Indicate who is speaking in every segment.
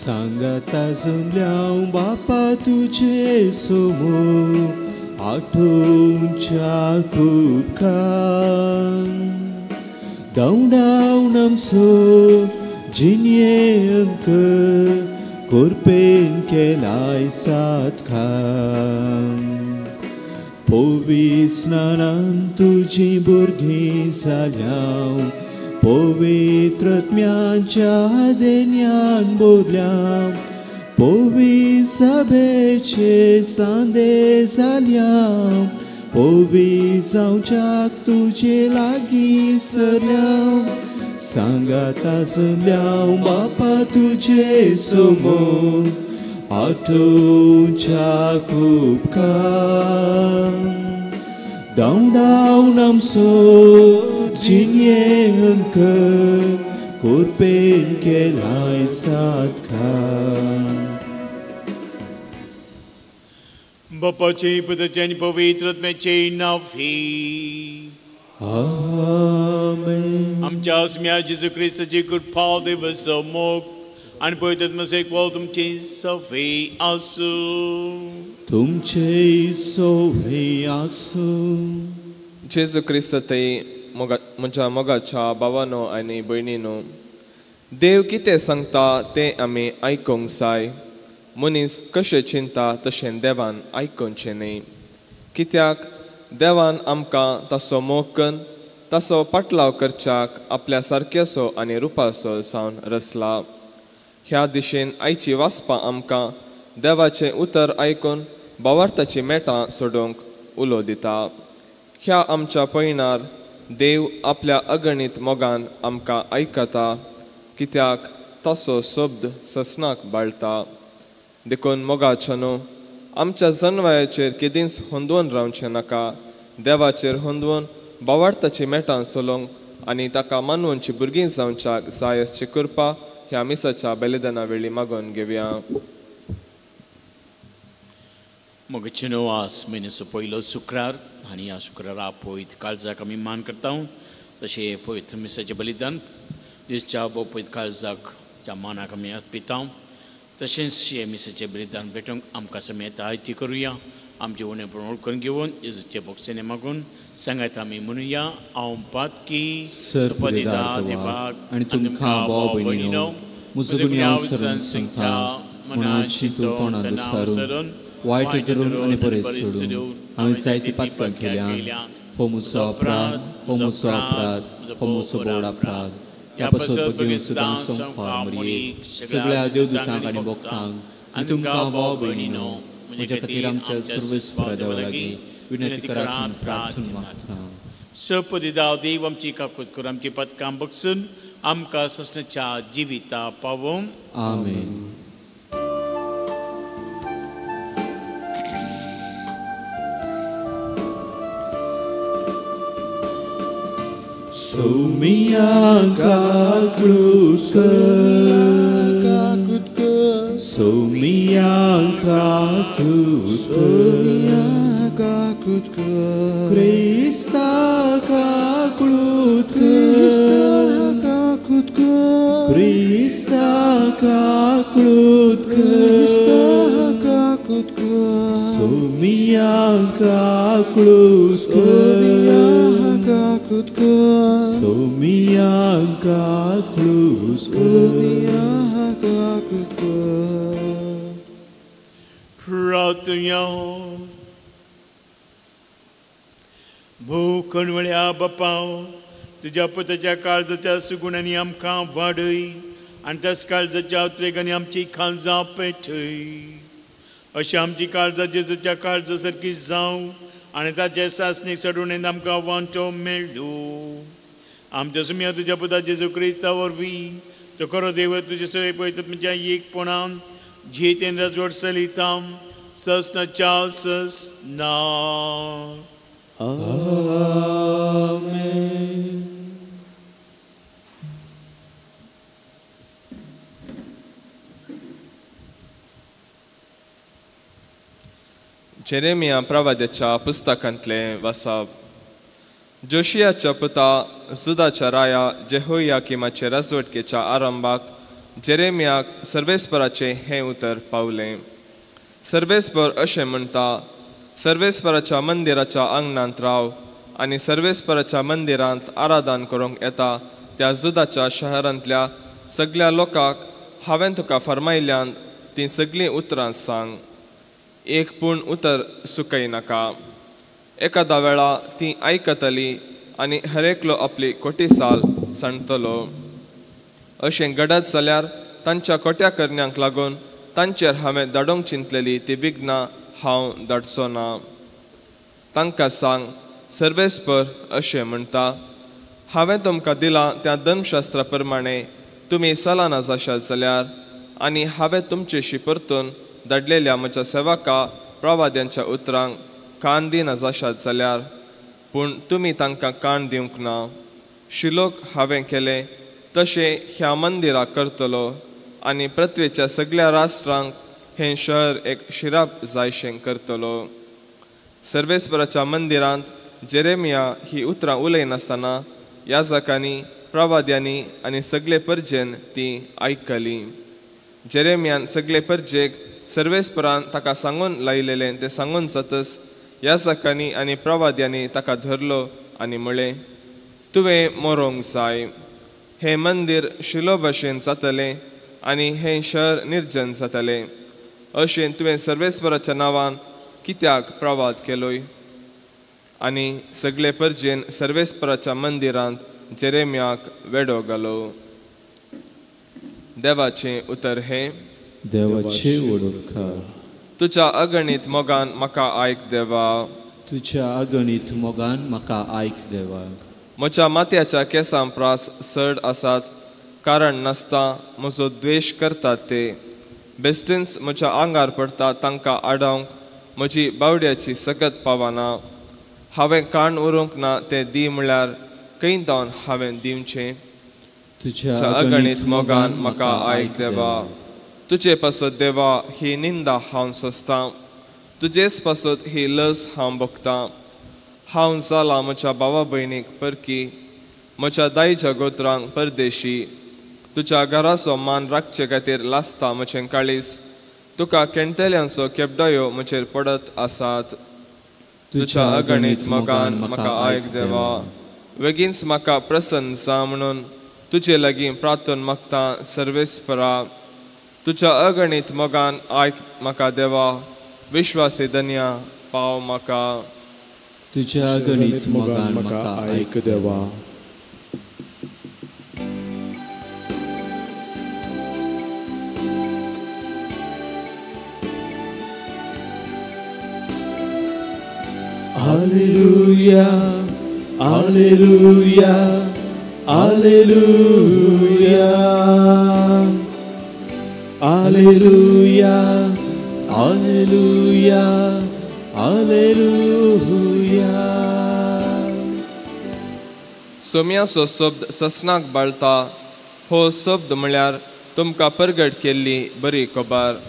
Speaker 1: सांगाता जमल्या बापा तुजे समोर आठोवच्या उपकार धांवडावन आमचो जिणये अंक कोरपेन केलाय सातखान पविस्नानान तुजी भुरगीं जाल्या पवित्रत्म्यांच्या देण्यान बोरल्या पवी सभेचे सांदे जाल्या पवी जावच्याक तुजे लागीं सरल्या सांगाता जमल्या बापा तुजे समोर आठोवच्याक उपकार धांवडावन आमचो जिणये अंक कोरपेन केलाय सातखान.
Speaker 2: बापाचे पुताचे आनी पवित्र आत्म्याचे नांवी
Speaker 1: आमेन.
Speaker 2: आमच्या आसम्या जेजू क्रिस्ताची कृपा देवाचो मोग आनी पवित्र आत्म्याचो एकवट तुमची सवे आसूं.
Speaker 1: तुमचे सवे आसूं.
Speaker 3: जेजू क्रिस्त थंय म्हज्या मोगाच्या भावानो आनी भयणीनो, देव कितें सांगता तें आमी आयकूंक जाय. मनीस कशें चिंता तशें देवान आयकुचें न्हय, कित्याक देवान आमकां ताचो मोग कन्न ताचो पाटलाव करच्याक आपल्या सारक्याचो आनी रुपाचो जावन रचला. ह्या दिशेन आयची वाचपां आमकां देवाचें उतर आयकून भावार्थाची मेटां सोडूंक उलो दिता. ह्या आमच्या पयणार देव आपल्या अगणीत मोगान आमकां आयकता, कित्याक ताचो शब्द ससनाक बाळटा. देखून मोगाचो न्हू आमच्या जनवायाचेर केदींच हुंदवून रावचें नाका, देवाचेर हुंदवून भावार्थाची मेटां चलोवंक आनी ताका मानवची भुरगीं जावच्याक जाय अशी कृपा ह्या मिसाच्या बलिदाना वेळी मागून घेवया.
Speaker 2: मोगाचो न्हू आज म्हयन्याचो पयलो शुक्रार आनी ह्या शुक्रारा पवित्र काळजाक आमी मान करता. तशें पवित्र मिसाचें बलिदान दिसच्या पवित्र काळजाक च्या मानाक आमी अर्पिता. तशेंच हे मिसाचें बलिदान भेटोवंक आमकां समेत आयती करुया. आमचें उणेपण वळखून घेवन जेजूचे बोगसेने मागून सांगात आमी म्हणुया. हांव पातकी
Speaker 1: देवाक आनी तुमकां भाव भयणीनो म्हजो गुन्यांव सांगता मनांत चिंतून तोंडान दुसारून वायट धरून आनी बरें सोडून हांवें जायतीं पातकां केल्यान. हो म्हजो अपराध, हो म्हजो अपराध, हो म्हजो व्हड अपराध. ह्या पासत भगिनी सुद्दां संवसार मरये सगळ्या देवदूतांक आनी भक्तांक आनी तुमकां भाव भयणीनो म्हज्या खातीर आमच्या सर्वेस्परा देवा लागीं विनंती करात म्हूण प्रार्थना मागता.
Speaker 2: सपदिदा देव आमची काकूत करून आमची पदकां बक्षून आमकां ससनाच्या जिविता पावोवं.
Speaker 1: आमेन. Soumia kaklutka, Soumia kaklutka, Krista kaklutka, Krista kaklutka, Soumia kaklutka, Soumia kaklutka.
Speaker 2: प्रार्थना. भोव बापा तुज्या पुताच्या काळजाच्या सुगुणांनी आमकां वाडय आनी त्याच काळजाच्या उतरेगांनी आमची काळजां पेटय. अशी आमची काळजां जेजूच्या काळजा सारकी जावं आनी ताचे सासणीक चडवणेन आमकां वांटो मेळ्ळो. आमच्या सुम्या तुज्या पुता जेजू क्रिस्ता वरवीं तो खरो देव तुजे सवय पळयता तुमच्या एकपणान जियेतेन राजवट चलयता ससनाच्या ससना.
Speaker 1: आमेन.
Speaker 3: जेरेमिया प्रवाद्याच्या पुस्तकांतलें वाचप. जोशियाच्या पुता जुदाच्या राया जेहोयाकिमाचे राजवटकेच्या आरंभाक जेरेमियाक सर्वेस्पराचें हें उतर पावलें. सर्वेस्पर अशें म्हणटा, सर्वेस्पराच्या मंदिराच्या आंगणांत राव आनी सर्वेस्पराच्या मंदिरांत आराधन करूंक येता त्या जुदाच्या शहरांतल्या सगळ्या लोकांक हांवें तुका फर्मायल्यान तीं सगळीं उतरां सांग. एक पूण उतर सुकयनाका. एकादा वेळा ती आयकतली आनी हरेकलो आपली कोटी साल सांडतलो. अशें घडत जाल्यार तांच्या कोट्या करण्यांक लागून तांचेर हांवें धाडूंक चिंतलेली ती विघ्नां हांव धाडचो ना. तांकां सांग, सर्वेस्पर अशें म्हणटा, हांवें तुमकां दिलां त्या धर्मशास्त्रा प्रमाणे तुमी सलाना जाशात जाल्यार आनी हांवें तुमचेशी परतून धाडलेल्या म्हज्या सेवका प्रवाद्यांच्या उतरांक कान दिना जाशात जाल्यार, पूण तुमी तांकां कान दिवंक ना. शिलोक हांवें केलें तशें ह्या मंदिराक करतलो आनी पृथ्वेच्या सगळ्या राष्ट्रांक हें शहर एक शिराप जायशें करतलो. सर्वेस्पराच्या मंदिरांत जेरेमिया ही उतरां उलयनासतना याजकांनी, प्रवाद्यांनी आनी सगळे परजेन ती आयकली. जेरेमियान सगळे परजेक सर्वेस्परान ताका सांगून लायलेलें तें सांगून जातच याजकांनी आनी प्रवाद्यांनी ताका धरलो आनी म्हळें, तुवें मरोंक जाय. हें मंदीर शिलो भशेन जातलें आनी हें शहर निर्जन जातलें. अशें तुवें सर्वेस्पराच्या नांवान कित्याक प्रवाद केलोय? आनी सगळे परजेन सर्वेस्पराच्या मंदिरांत जेरेमियाक वेडो घालो. देवाचें उतर हें.
Speaker 1: देवाचे वडोवकार.
Speaker 3: तुज्या अगणीत मोगान म्हाका आयक देवा.
Speaker 1: तुज्या अगणीत मोगान म्हाका आयक देवा.
Speaker 3: म्हज्या माथ्याच्या केंसां प्रास चड आसात, कारण नासता म्हजो द्वेश करतात ते. बेस्टींच म्हज्या आंगार पडटा तांकां आडावंक म्हजी बावड्याची सकत पावना. हांवें काण उरूंक ना तें दी म्हळ्यार खंय तावन हांवें दिवचें?
Speaker 1: तुज्या
Speaker 3: अगणीत मोगान म्हाका आयक देवा. तुजे पासत देवा ही निंदा हांव सोंसतां, तुजेच पासत ही लज हांव भोगतां. हांव जालां म्हज्या भावा भयणीक परकी, म्हज्या दायच्या गोत्रांक परदेशी. तुज्या घराचो मान राखचे खातीर लासता म्हजें काळीज, तुका केणटेल्यांचो केपडायो म्हजेर पडत आसात. तुज्या अगणीत मोगान म्हाका आयक देवा. वेगींच म्हाका प्रसन्न जा म्हणून तुजे लागीं प्रार्थन मागता सर्वेस्परा. तुज्या अगणीत मोगान आयक म्हाका देवा. विश्वासी धन्या पाव म्हाका.
Speaker 1: तुज्या अगणीत मोगान म्हाका आयक
Speaker 4: देवा. Alleluia, Alleluia, Alleluia, Alleluia, Alleluia, Alleluia.
Speaker 3: सोम्याचो शब्द ससनाक बाळता. हो शब्द म्हळ्यार तुमकां परगट केल्ली बरी खबर.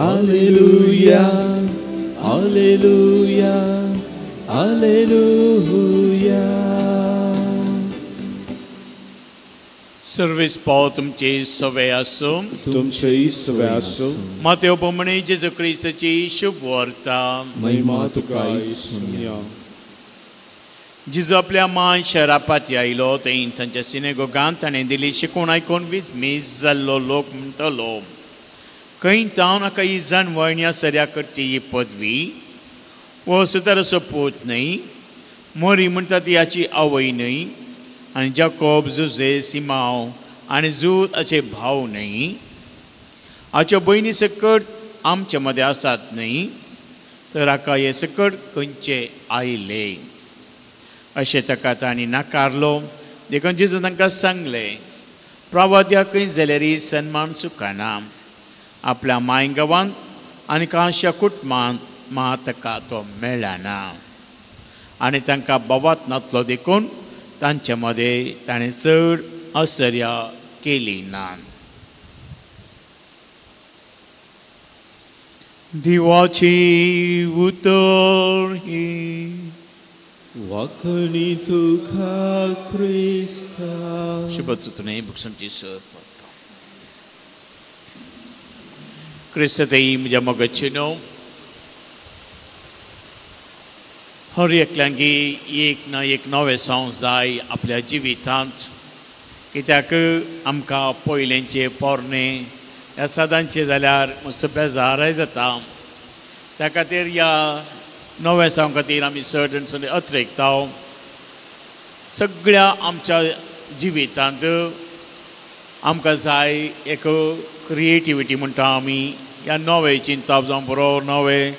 Speaker 4: Alleluia, Alleluia, Alleluia.
Speaker 2: Service पाव तुमचे सवे आसूं.
Speaker 4: तुमचे सवे आसूं.
Speaker 2: मातेव प्रमाणे जेजू क्रिस्ताची शुभ वार्ता.
Speaker 4: महिमा तुका ईसुन्या.
Speaker 2: जेजू आपल्या माय शहरा आयलो थंय तांच्या सिनेगोगांत ताणें दिली शिकवण आयकून विस्मीत जाल्लो लोक म्हणटलो, खंय तावन हाका ही जाणवण्या सऱ्या करची ही पदवी? हो सुताराचो पूत न्हय, मोरी म्हणटा ती हाची आवय न्हय, आनी जाकोब, जुजे, सिमाव आनी जूद हाचे भाव न्हय? हाच्यो भयणी सकट आमचे मदें आसात न्हय? तर हाका हे सकट खंयचे आयले? अशें ताका तांणी नाकारलो. देखून जेजून तांकां सांगलें, प्रवाद्या खंय जाल्यार सन्मान चुकना. आपल्या माय गांवांत आनी कांयश्या कुटुंबांत मात ताका तो मेळना. आनी तांकां बावात नातलो देखून तांचे मदें ताणें चड आसर्या केली ना. देवाची उतर ही.
Speaker 1: वाखणी तुका क्रिस्ता.
Speaker 2: शुभचुतने बुक्समची सर क्रिस्तई म्हज्या मोगाचेनो हर एकल्यांकी एक ना एक नवें सावंक जाय आपल्या जिवितांत, कित्याक आमकां पयलेंचे पोरणें ह्या सदांचें जाल्यार मस्त बेजारय जाता. त्या खातीर ह्या नव्या सावं खातीर आमी चड आनी चड अत्रेकता. सगळ्या आमच्या जिवितांत आमकां जाय एक क्रिएटिविटी म्हणटा आमी, ह्या नवें चिंतप जावंक पुरो, नवें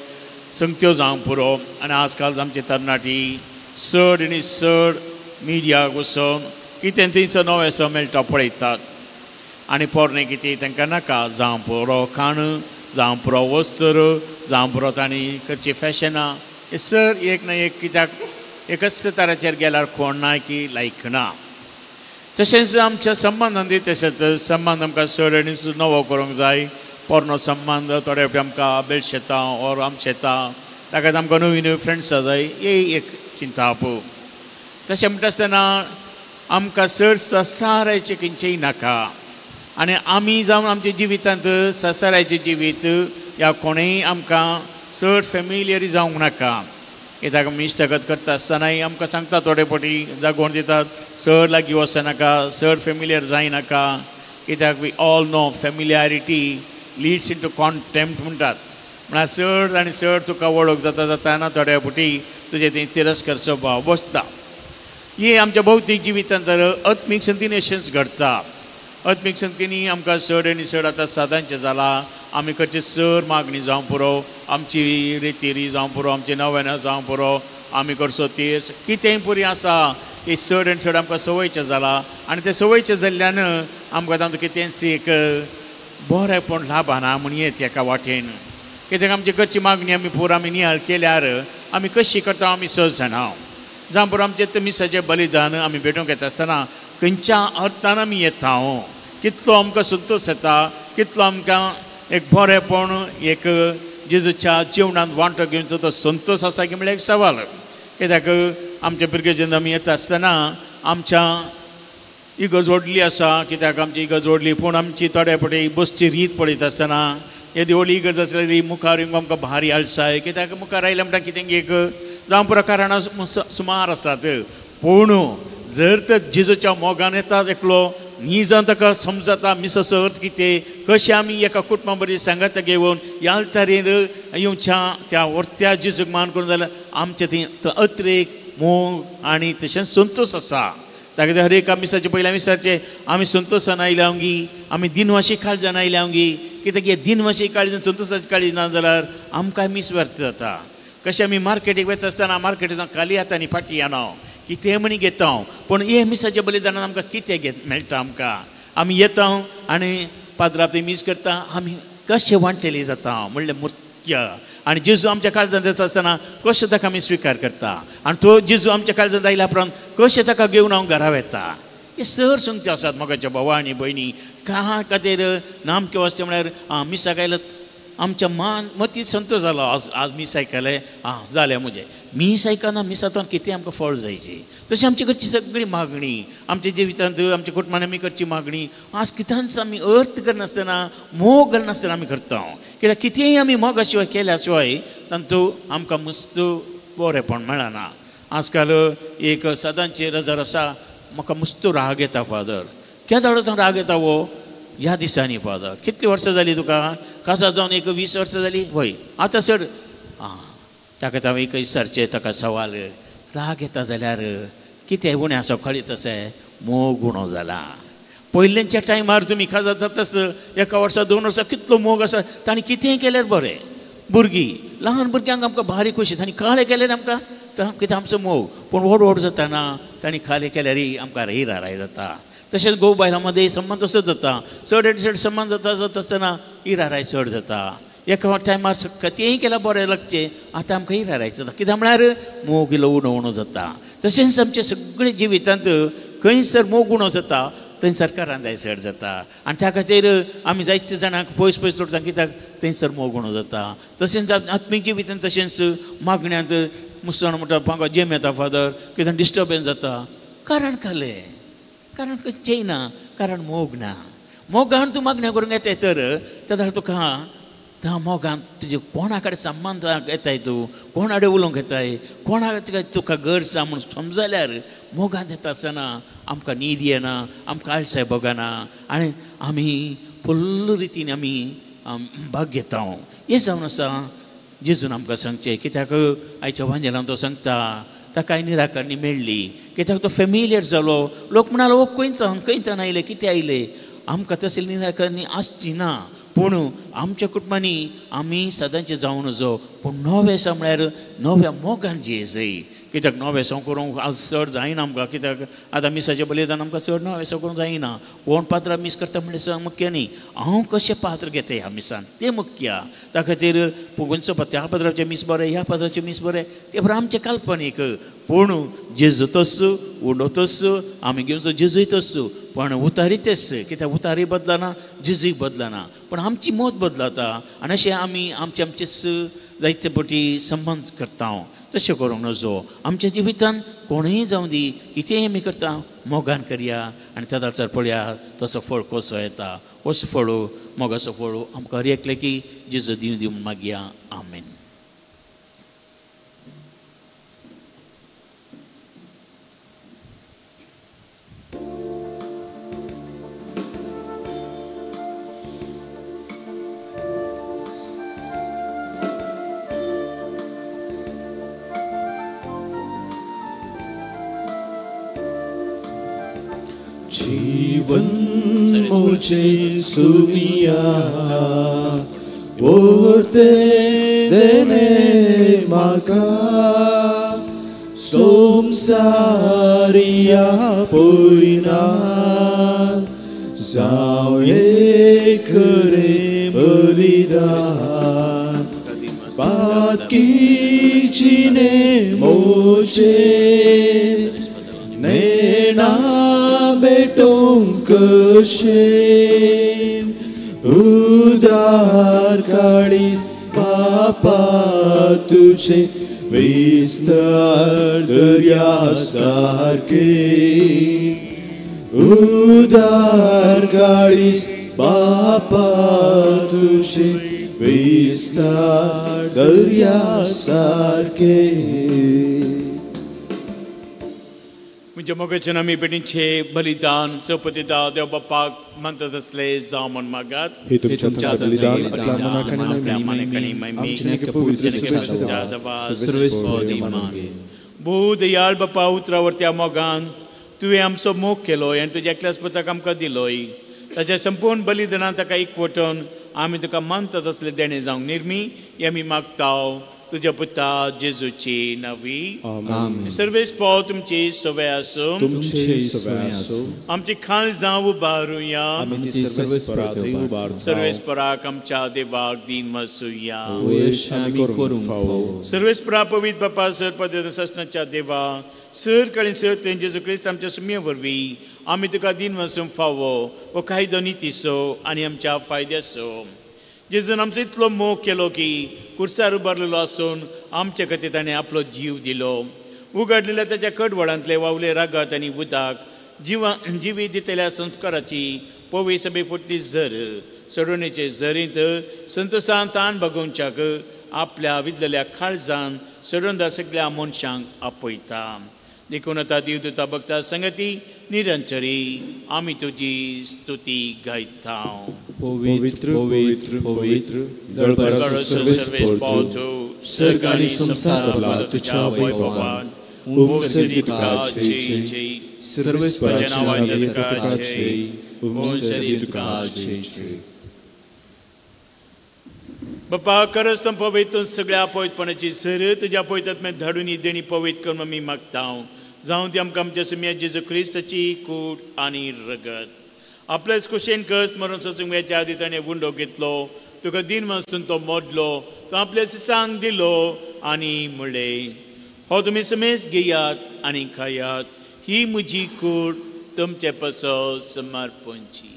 Speaker 2: संगत्यो जावंक पुरो. आनी आजकाल आमची तरणाटी चड आनी चड मिडियाक वचून कितें थंयसर नवें सो मेळटा पळयतात आनी पोरणें कितें तांकां नाका. जावं पुरो खाण, जावं पुरो वस्त्र, जावं पुरो तांणी करची फॅशनां, हें सर एक ना एक कित्याक एकच तराचेर गेल्यार कोण ना की लायकना. तशेंच आमच्या संबंदान तशेंच संबंद आमकां चड आनी नवो करूंक जाय. पोरणो संबंद थोडे फावटी आमकां बेळशेता ओर आमशेता, ताका आमकां नवी नवी फ्रेंड्सां जाय, हे एक चिंताप. तशें म्हणटा आसतना आमकां चड संवसाराचें खंयचेंय नाका आनी आमी जावन आमच्या जिवितांत संवसाराचें जिवीत ह्या कोणूय आमकां चड फेमिलियर जावंक नाका. कित्याक आमी इश्टागत करता आसतनाय आमकां सांगता थोडे फावटी जागोवन दितात, चड लागीं वचनाका, चड फेमिलियर जायनाका. कित्याक we all know familiarity leads into contempt म्हणटात. म्हळ्यार चड आनी चड तुका वळख जाता जाताना थोड्या फावटी तुजें थंय तिरस्कार स्वभाव बसता. ही आमच्या भौतीक जिवितांत तर आत्मीक संतीन अशेंच घडटा. आत्मीक संतींनी आमकां चड आनी चड आतां सदांचें जालां. आमी करचे चड मागणी जावंक पुरो, आमची रेतिरी जावंक पुरो, आमची नवेनां जावंक पुरो, आमी करचो तीर्थ कितेंय पुरी आसा हें चड आनी चड आमकां संवयचें जालां. आनी तें संवयचें जाल्ल्यान आमकां तातूंत कितेंच एक बरेंपण लाभना म्हण येत एका वाटेन. कित्याक आमची करची मागणी आमी पुरो आमी नियाळ केल्यार आमी कशी करता आमी सहज जाणा. जावं पुरो आमचें तें मिसाचें बलिदान आमी भेटूंक येता आसतना खंयच्या अर्थान आमी येता, कितलो आमकां संतोश येता, कितलो आमकां एक बरेंपण एक जेजूच्या जेवणांत वांटो घेवचो तो संतोश आसा की म्हळ्यार एक सवाल. कित्याक आमच्या भुरगे आमी येता आसतना आमच्या इगर्ज व्हडली आसा, कित्याक आमची इगर्ज व्हडली पूण आमची थोड्या फावटी बसची रीत पळयता आसतना येदी व्हडली इगर्ज आसल्यार मुखार येवंक आमकां भारी आळसाय. कित्याक मुखार आयलें म्हणटा कितें एक जावं पुरो कारणां सुमार आसात. पूण जर तर जेजूच्या मोगान येता एकलो न्ही जावन ताका समजता मिसाचो अर्थ कितें, कशें आमी एका कुटुंबा बरी सांगात घेवन ह्या तरेन येवच्या त्या व्हडत्या जेजूक मान करून जाल्यार आमचें थंय अत्रेक मोग आनी तशेंच संतोश आसा. ताका हर एका मिसाचे पयल्या मिसाचे आमी संतोशान आयल्या गी, आमी दिनवाशी काळजान आयल्या गी. कित्याक हे दिनवाशी काळजान संतोशाची काळजी ना जाल्यार आमकां मीस व्यर्थ जाता. कशें आमी मार्केटीक वता आसतना मार्केटींत खाली हातांनी फाटी येना कितें म्हणी घेता, पूण हे मिसाच्या बलिदानान आमकां कितें घेत मेळटा. आमकां आमी येता आनी पाद्राप थंय मीस करता, आमी कशें वांटेली जाता म्हणलें मुख्य. आनी जेजू आमच्या काळजांत येता आसतना कशें ताका आमी स्विकार करता आनी तो जेजू आमच्या काळजांत आयल्या उपरांत कशें ताका घेवन हांव घरा वता. हे सर संगत्यो आसात मोगाच्या भावा आनी भयणी. का खातीर नामके वचचें म्हळ्यार मिसाक आयलो आमच्या मान मतींत संतोश जालो, आज आज मीस आयकलें आं जालें म्हजें. मीस आयकना मिसांतल्यान कितें आमकां फळ जायचें. तशें आमची करची सगळी मागणी आमच्या जिवितांत आमच्या कुटुंबान आमी करची मागणी आज कित्यानच आमी अर्थ करनासतना मोग घालनासतना आमी करता. कित्याक कितेंय आमी मोगा शिवाय केल्या शिवाय तातूंत आमकां मस्त बरेंपण मेळना. आजकाल एक सदांची रजार आसा, म्हाका मस्त राग येता फादर. केदाळो राग येता हो ह्या दिसांनी फादर. कितलीं वर्सां जालीं तुका काजार जावन? एक 20 वर्सां जालीं. वय आतां सर आं ताका हांवें एक विचारचें ताका सवाल, राग येता जाल्यार कितें उणें आसा कळीत आसा मोग उणो जाला. पयलींच्या टायमार तुमी काजार जाताच एका वर्सा 2 वर्सां कितलो मोग आसा तांणी कितेंय केल्यार बरें. भुरगीं ल्हान भुरग्यांक आमकां भारी खोशी, तांणी काळे केल्यार आमकां कितें आमचो मोग, पूण व्हड व्हड जाताना तांणी खालें केल्यारय आमकां हिराराय जाता. तशेंच घोव बायलां मदें संबंद तसोच जाता, चड आनी चड संबंद जाता जाता आसतना इराराय चड जाता. एका टायमार कितेंय केल्यार बरें लागचें, आतां आमकां इराराय जाता. कित्याक म्हळ्यार मोग इल्लो उणो उणो जाता. तशेंच आमच्या सगळे जिवितांत खंयसर मोग उणो जाता थंयसर करांदाय चड जाता. आनी त्या खातीर आमी जायते जाणांक पयस पयस सोडटा, कित्याक थंयसर मोग उणो जाता. तशेंच आत्मीक जिवितांत तशेंच मागण्यांत मुसलमान म्हणटा पांगा जेम येता फादर कितें डिस्टर्बन्स जाता. कारण खालें, कारण खंयचेंय ना, कारण मोग ना. मोगान तूं मागण्या करूंक येताय तर तेन्ना तुका त्या मोगान तुजे कोणा कडेन संबंद येताय, तूं कोणा कडेन उलोवंक येताय, कोणा तुका गरज आसा म्हूण समजल्यार मोगान येता आसतना आमकां न्हीद येना, आमकां आळसाय भोगना आनी आमी फुल्ल रितीन आमी भाग घेता. हें जावन आसा जेजून आमकां सांगचें. कित्याक आयच्या वांजेलान तो सांगता ताका निराकरणी मेळ्ळी, कित्याक तो फेमिलियर जालो. लोक म्हणालो हो खंयच्यान खंयच्यान आयले, कितें आयले. आमकां तसली निराकरणी आसची ना, पूण आमच्या कुटुंबांनी आमी सदांचें जावं नजो, पूण नवें आसा म्हळ्यार नव्या मोगान जियेजय. कित्याक नवें करूंक आज चड जायना आमकां, कित्याक आतां मिसाचें बलिदान आमकां चड नवें करूंक जायना. कोण पात्रां मीस करता म्हणल्यार मुख्य न्ही, हांव कशें पात्र घेता ह्या मिसान तें मुख्य. त्या खातीर खंयचो त्या पात्राचें मीस बरें, ह्या पात्राचें मीस बरें, तें बरें आमचें काल्पनीक. पूण जेजू तस उंडो तस आमी घेवचो जेजूय तस, पण उतारी तेच, कित्याक उतारी बदलना, जेजूय बदलना, पूण आमची मत बदलता. आनी अशें आमी आमचे आमचेच जायते पटी संबंद करता. तशें करूंक नजो. आमच्या जिवितान कोणूय जावं दी, कितेंय आमी करता मोगान करया आनी त्या दाळचार पळया तसो फळ कसो येता. असो फळ मोगाचो फळ आमकां हर एकले की जेजू दिवं दिवं मागया. आमेन.
Speaker 4: जीवन मुझे सुमिया बोलते देने माका संसारिया पोइना जावे करे बलिदान बात की जीने मुझे नैना बेटों कशे उदार काळीज बापा तुझे विस्तार दर्या सारखे उदार काळीज बापा तुझे विस्तार दर्या सारखे.
Speaker 2: म्हज्या मोगाच्यान आमी भेटीचे बलिदान सपतिता देव बापाक मानतात आसले जावं म्हूण मागात.
Speaker 4: हे तुमच्या बलिदान आपल्या मनाक आनी
Speaker 2: भोव दयाळ बापा उतरावर त्या मोगान तुवें आमचो मोग केलो आनी तुज्या एकल्याच पुताक आमकां दिलोय. ताच्या संपूर्ण बलिदानान ताका एकवटून आमी तुका मानतात असले देणें जावंक निर्मी हें आमी मागता तुज्या पुता जेजूची नवी. सर्वेस पाव तुमची सवय आसूं, आमची खाल जावं उबारुया, सर्वेस्पराक आमच्या देवाक दीन वसुया. सर्वेस्परा पवित्र बापा सर पद ससनाच्या देवा सर कळीन सर तें जेजू क्रिस्त आमच्या सुमये वरवीं आमी तुका दीन वसूंक फावो हो कायदो नितीचो आनी आमच्या फायद्याचो. जेजून आमचो इतलो मोग केलो की कुर्सार उबारलेलो आसून आमच्या खातीर ताणें आपलो जीव दिलो. उगडलेल्या ताच्या कडवळांतले वावले रागात आनी उदक जिवा जिवी दितल्या संस्काराची पवी सभे फुटली झर सडवणेचे झरींत संतोसान तान भगोवच्याक आपल्या विदलेल्या काळजान सडवणदार सगळ्या मनशांक आपयता. देखून आतां देवदूता भक्ता संगती निरंतरी आमी तुजी स्तुती गायता.
Speaker 4: पवित्र पवित्र पवित्र सर्ग आनी संवसार भरला तुज्या वैभवान.
Speaker 2: बापा खरंच तूं पवित्र सगळ्या पवित्रपणाची सर तुज्या पवित्र धाडून ही देणी पवित्र करून आमी मागता. जावं ती आमकां आमच्या सुम्या जेजू क्रिस्ताची कूड आनी रगत. आपल्याच कुशेन कस मरून सोसूंक वेच्या आदी ताणें गुंडो घेतलो, तुका दिन वाचून तो मोडलो, तो आपल्या सांग दिलो आनी म्हणलें, हो तुमी समेज घेयात आनी खायात, ही म्हजी कूड तुमचे पासत समर्पणची.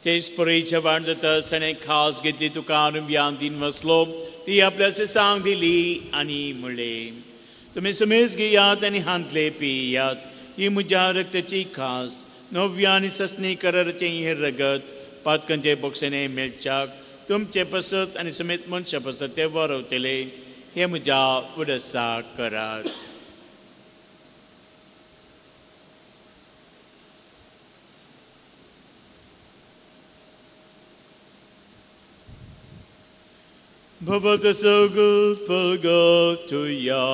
Speaker 2: तेच परी जेवण जाता ताणें खास घेतली तुका रुपयान दिन वसलो ती आपल्या सांग दिली आनी म्हणलें तुमी समेज घेयात आनी हांतले पियात ही म्हज्या रक्ताची खास नव्या आनी ससनी कराराचें हें रगत पातकांचे बोक्षेने मेळच्याक तुमचे पसत आनी समेत मनशा पसत ते वरवतले हे म्हज्या उडसा करात. भगवत सगुत पगतुया.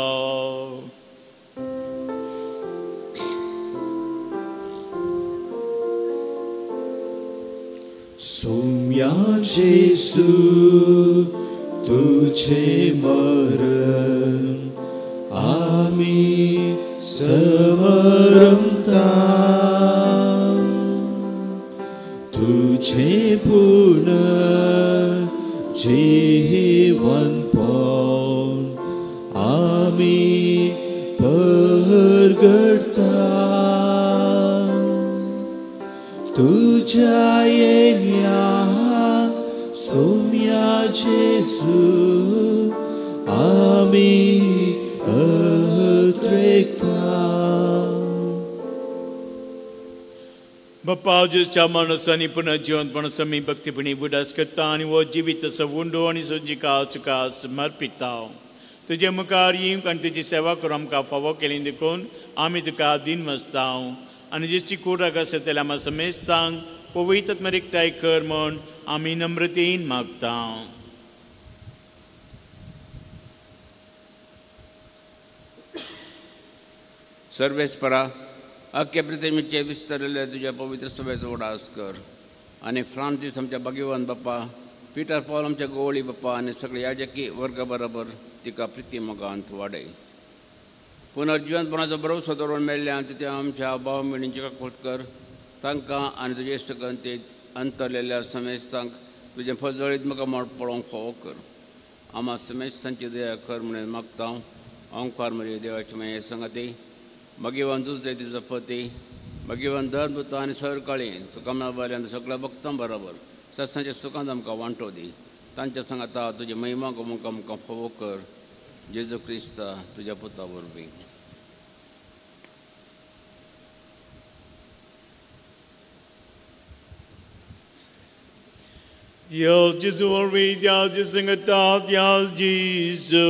Speaker 4: सोम्या जेसू तुझे मरण आमी समरमता तुझे पुनर्जीवनपण आमी परगटता तुझ्या येण्या सोम्या जेसू आमी अत्रेकता.
Speaker 2: बाप्पा जेजूच्या मानसांनी पुनः जिवंतपण समी भक्तीपणी उडास करता आनी हो जिवीत असो उंडो आनी सोजिका तुका समर्पिता. तुजे मुखार येवंक आनी तुजी सेवा करूं आमकां फावो केली देखून आमी तुका दिन मसता आनी जेजूची कूड आसा जाल्यार आमकां समेस्तांक पवित्र आत्म्यार एकठांय कर म्हूण आमी नम्रतेन मागता.
Speaker 5: सर्वेस्परा अख्खे पृथ्वीचे विस्तरलेले तुज्या पवित्र सभेचो उडास कर आनी फ्रांसीस आमच्या भाग्यवान बाप्पा पिटर पॉल आमच्या गोवळी बाप्पा आनी सगळे याजकी वर्गा बरोबर तिका प्रिती मोगांत वाडय. पुनर्जिवंतपणाचो भरवसो दवरून मेळ्ळ्या तिथे आमच्या भाव भयणींची काकूट कर तांकां आनी तुजे इश्टगंतीत अंतरलेल्या समेस्तांक तुजें फजळीत म्हाका मोड पळोवंक फावो कर. आमा समेस्तांची दया कर म्हणून मागता. ओंकार म्हजे देवाची माये संगाती भगवान तुजो तुजो पती भगवान धर्म दुता आनी सरकाळी तुका मेळ्ळ्या सगळ्या भक्तां बरोबर सत्सांच्या सुखांत आमकां वांटो दी. तांच्या सांगाता तुजी महिमा गमोवंक आमकां फावो कर. जेजू क्रिस्ता तुज्या पुता वरवीं.
Speaker 2: Dios Jesu वरवीं Dios Jesu संगता Dios Jesu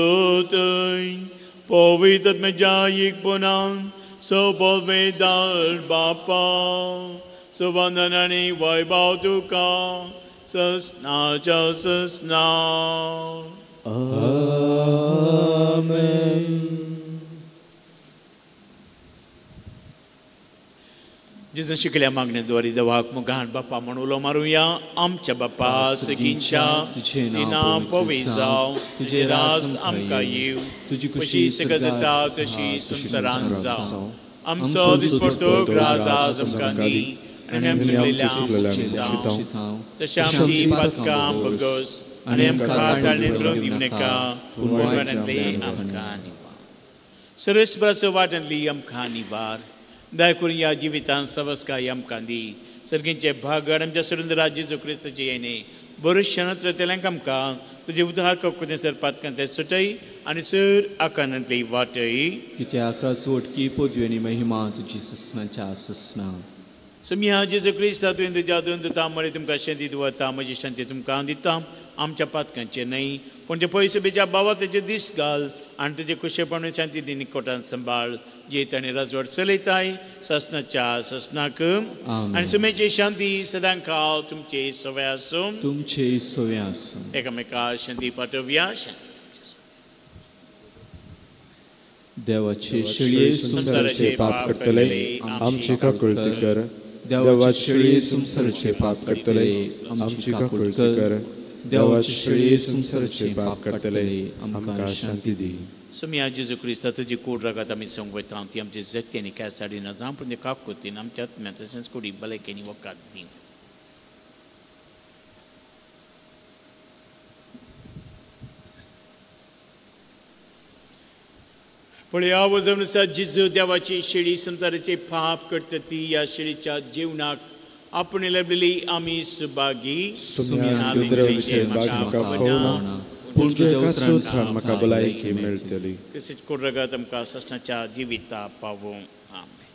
Speaker 2: थंय पवित्र आत्म्याच्या एकपणान सोबोवेदार बापा सुवंदन आनी वैभव तुका ससनाच्या ससना.
Speaker 4: आमेन.
Speaker 2: जेजून शिकल्या मागण्या देवाक मुखार बाप्पा म्हूण उलो मारुया. आमच्या बाप्पा सगींच्या
Speaker 1: तुझें
Speaker 2: नांव पवित्र जावं, तुजें राज आमकां येवं,
Speaker 1: तुजी
Speaker 2: खुशी सगळं जाता तशी संवसारांत जावं. आमचो दिसपट्टो ग्रास आज आमकां दी आनी आमच्या चुकलेल्यांक तशें आमची पातकां भोगस आनी आमकां ताळणेंत बरोवन दिवं नाका पूण वाट्यांतली आमकां निवार. सर्वेस्पराचो वाट्यांतली आमकां निवार दया करून ह्या जिवितांत सवस्काय आमकां दी. सर्गींचे भागड आमच्या सुरेंद्र जेजू क्रिस्ताचे येणे बरो क्षणांत तेल्यांक आमकां तुजे उदार ककुतें सर पातकांतले सुटय आनी सर आकांतांतली वाटय.
Speaker 1: कित्याक राजवटकी पदवी आनी महिमा तुजी ससनाच्या ससना.
Speaker 2: समिया जेजू क्रिस्ता तुवें तुज्या दोन दुता मरे तुमकां शांती दवरता म्हजी शांती तुमकां दिता. आमच्या पातकांचेर न्हय पूण ते पयशे बेच्या बाबा तेजे दीस घाल आनी तुजे खुशेपण शांती दी निकोटान सांबाळ जे ताणें राजवट चलयताय ससनाच्या ससनाक. आनी सुमेची शांती सदां काळ तुमचे सवय आसूं.
Speaker 1: तुमचे सवय आसूं.
Speaker 2: एकामेका शांती पाठोवया. शांती
Speaker 1: देवाचे शेळये
Speaker 4: संवसाराचे पाप करतले आमची काकुळती कर. देवाचे शेळये संवसाराचे पाप करतले आमची काकुळती कर. देवाचे शेळये संवसाराचे पाप करतले आमकां शांती दी.
Speaker 2: सुमिया जेजू क्रिस्ता तुजी कूड रगत आमी संवयता ती आमची जत्ती आनी काय साडी ना जावं पूण ते काकुतीन आमच्या आत्म्या तशेंच कुडी भलायकेनी वकात दी. पळया वजन आसा जेजू देवाची शेळी संवसाराचे पाप करता ती ह्या शेळीच्या जेवणाक आपण लभलेली आमी सुभागी.
Speaker 4: म्हाका भलायकी मेळटली.
Speaker 2: क्रिस्ताची कुड रगत आमकां सासणाच्या जिविता पावूं. आमेन.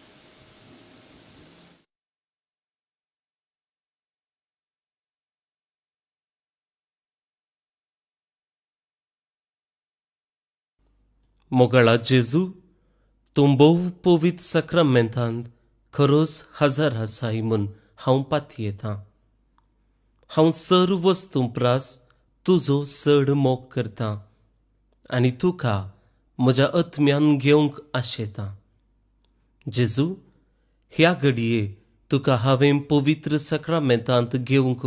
Speaker 6: मोगाळा जेजू, तूं भोव पवित्र साक्रामेंतांत खरोच हजार आसाय म्हूण हांव पातयेतां. हांव सर्व वस्तूं प्रास तुजो चड मोग करतां आनी तुका म्हज्या आत्म्यान घेवंक आशेतां. जेजू, ह्या घडये तुका हांवें पवित्र साक्रामेंतांत घेवंक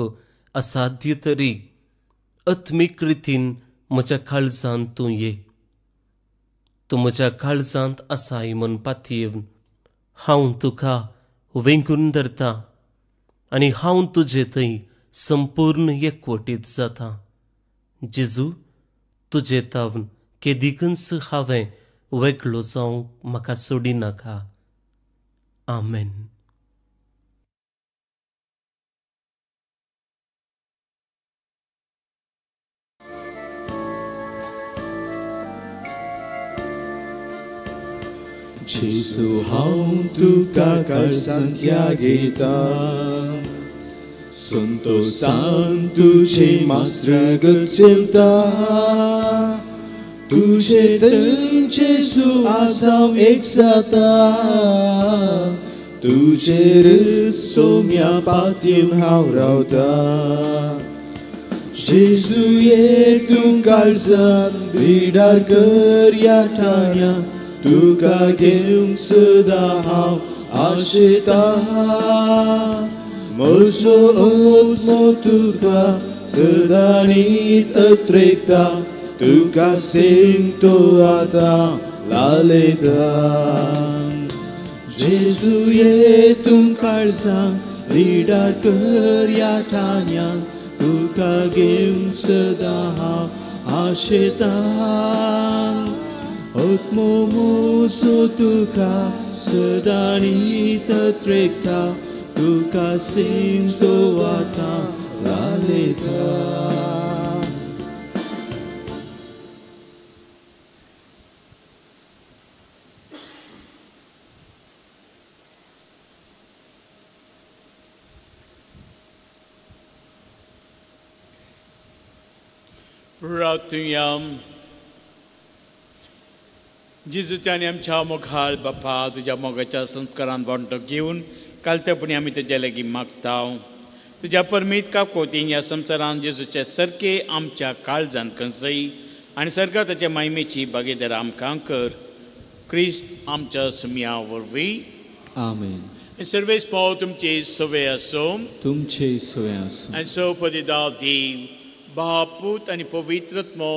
Speaker 6: असाध्य तरी आत्मीक रितीन म्हज्या काळजांत तूं ये. तूं म्हज्या काळजांत आसाय म्हूण पातयेवन हांव तुका वेंगून धरतां आनी हांव तुजे थंय संपूर्ण एकवटीत जाता. जेजू, तुजे तावन केदिकूच हांवें वेगळो जावंक म्हाका सोडिनाका. आमेन.
Speaker 4: जेजू, हांव तुका काळजांत घेता, संतोषान तुझे मास्रगत चलता. तुझे थंय जेजू आसा एक जाता, तुजेर सोम्या पातयेवन हांव रावता. जेजू ये तूं काळजांत बिडार कर ह्या ठाण्या, तुका घेवंक सदां हांव आशेता. म्हजो आत्मो तुका सदां नीत अत्रेकता, तुका सिंगतो आतां लालयता. जेजू ये तूं काळजांत बिडार कर ह्या ठाण्या, तुका घेवंक सदां हांव आशेता. आत्मो म्हजो तुका सदां नीत अत्रेकता, तुका सिंगतो आतां लालयता.
Speaker 2: प्रार्थुया. जेजूच्या आनी आमच्या मोगाळ बापा, तुज्या मोगाच्या संस्कारान वांटो घेवन कालतेपणी आमी तुज्या लागीं मागता. तुज्या परमीत काकोतीन ह्या संवसारान जेजूचे सारके आमच्या काळजान कंसय आनी सारक्या ताच्या मायमेची भागीदार आमकां कर. क्रिस्त आमच्या सुमया वरवीं.
Speaker 1: आमेन.
Speaker 2: सर्वेस पाव तुमचे सवे आसूं.
Speaker 1: तुमचे सवे आसूं.
Speaker 2: आनी सौपदिदा देव बाप, पूत आनी पवित्रत्मो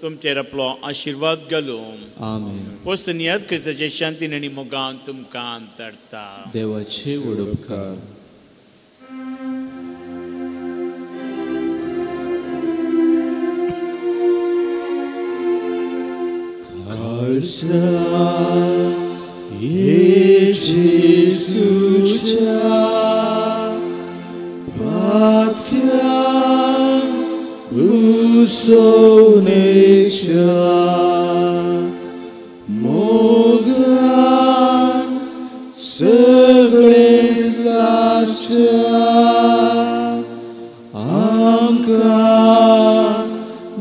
Speaker 2: तुमचेर आपलो आशिर्वाद घालूं.
Speaker 1: आमेन.
Speaker 2: वसनियात क्रिस्ताचे शांतीन आनी मोगान तुमकां तरता.
Speaker 1: देवाचे व्हड उपकार.
Speaker 4: काळजा ये जेजूच्या पातक्यान उसोनेच्या मोगान सगळें लासच्या आमकां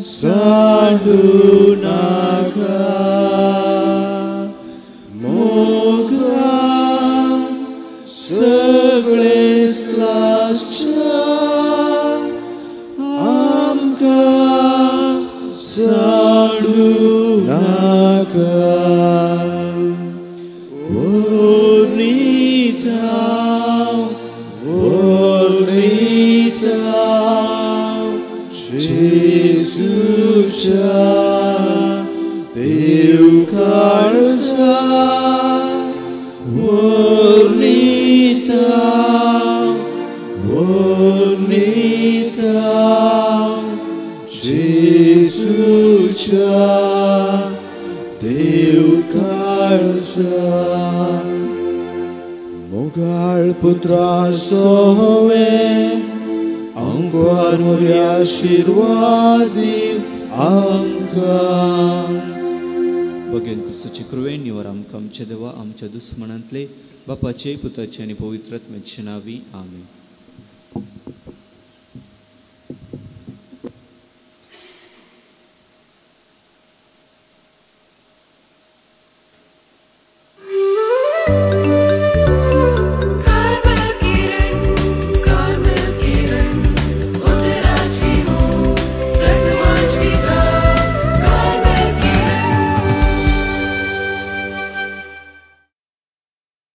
Speaker 4: सांडू नाका. मोगान सगळें लासच्या आमकां सांडू नाका. वर्णितां वर्णितां जेजूच्या देव काळजा. वर्णितां वर्णितां जेजूच्या देव काळजा. मोगाळ पुत्रा सोवे अंकुर मोरया आशीर्वादी आमकां.
Speaker 1: भगेन क्रिस्तूची कृपेन निवर आमकां आमच्या देवा आमच्या दुस्मनांतले बापाचे पुताचे आनी पवित्र आत्म्याचे नांवी आमेन.